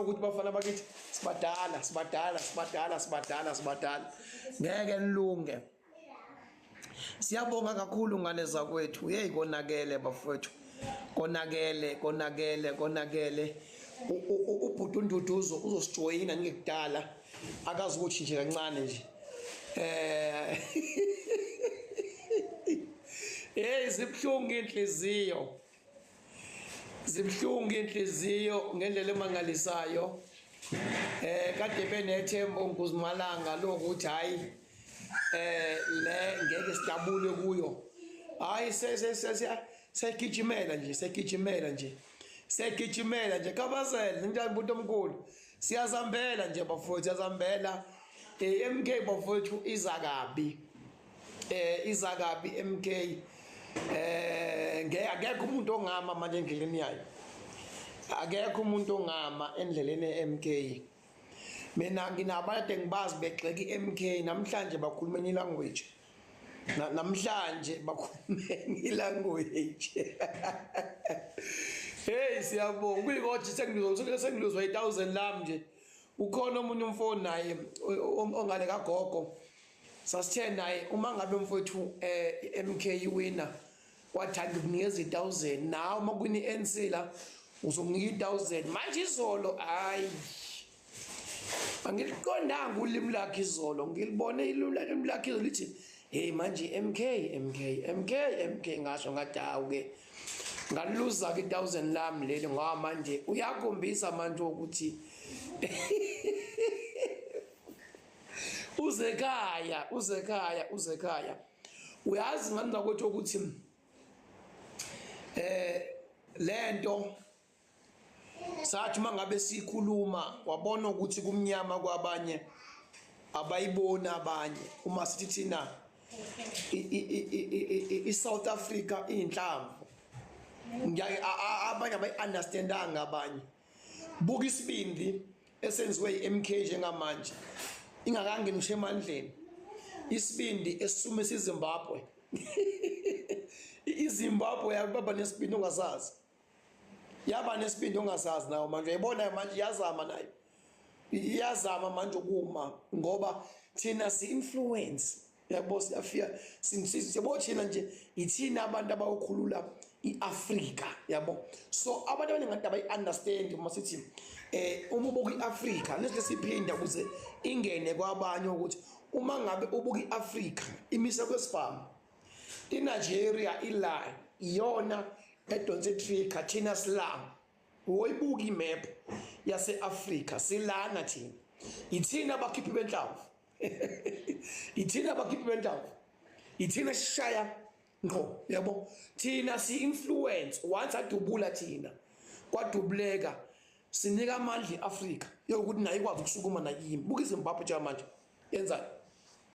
ukuthi bafana bakithi sibadala sibadala sibadala sibadala sibadala ngeke nilunge. Siyabonga kakhulu ngane zakwethu. Hey konakele bafowethu. Konakele konakele konakele. Ubhuti uNduduzo uzosijoyina ngekudala. Akazi ukuthi nje kancane nje. Eh Hey zibhlungu inhliziyo. Zibhlungu inhliziyo ngendlela emangalisayo. Eh kade benethemba onguzimalanga lokuthi hayi eh le ngeke sidabule kuyo. Hayi sesegijimela nje segijimela nje. Segijimela nje kabazela njani umuntu omkhulu. Siyazambela nje bafowethu siyazambela. Eh MK bafowethu iza kabi. Eh iza kabi MK. Eh ngeke akekho umuntu ongama manje endleleni yayo. Akekho umuntu ongama endleleni yeMK. Mina nginabantu engibazi begxeka iMK namhlanje bakhuluma enye language. Namhlanje bakhuluma enye language. Hey siyabonga kuyikothi sengiluzwa sengiluzwa i1000 lami nje. Ukhona omunye umfo naye ongale kagogo. Sasithe naye uma ngabe mfowethu eh MK winner wathanda ukunikeza i1000 nawe uma kwini ANC la uzokunika i1000 manje izolo hayi angiliqondanga ulimi lakhe izolo ngilibone ilimi lakhe izolo lithi hey manje MK MK MK MK ngasho ngathi hawu ke ngaliluza ke 1000 lami leli ngoba manje uyakhombisa manje ukuthi uzekhaya uzekhaya uzekhaya uyazi ngani zakwethu ukuthi eh lento sathi mangabe sikhuluma wabona ukuthi kumnyama kwabanye abayiboni abanye uma sithi thina i-South Africa iyinhlamvu abanye abayi-understandanga abanye buka isibindi esenziwe i-MK njengamanje ingakangeni ngisho emandleni isibindi esisume siZimbabwe iZimbabwe yababa nesibindi ongasazi yaba nesibindi ongasazi nawo manje uyayibona manje iyazama nayo iyazama manje ukuma ngoba thina si-influence yabo siyafika siyabo thina nje ithina abantu abayokhulula iAfrika yabo so abantu abaningi ngathi abayi-understand uma sithi eh uma ubuka iAfrika lesi siphinda ukuze ingene kwabanye ukuthi uma ngabe ubuka iAfrika imise kwesibhamu iNigeria ila iyona edonsa itrigger thina sila woyibuka imap yase-Afrika silana thina ithina abakhiphi benhlamvu ithina abakhiphi benhlamvu ithina sishaya ngqo yabo thina si-influence once adubula thina kwadubuleka sinika amandla i-Afrika yokuthi nayo ikwazi ukusukuma nayimi buka iZimbabwe njengamanje yenzani.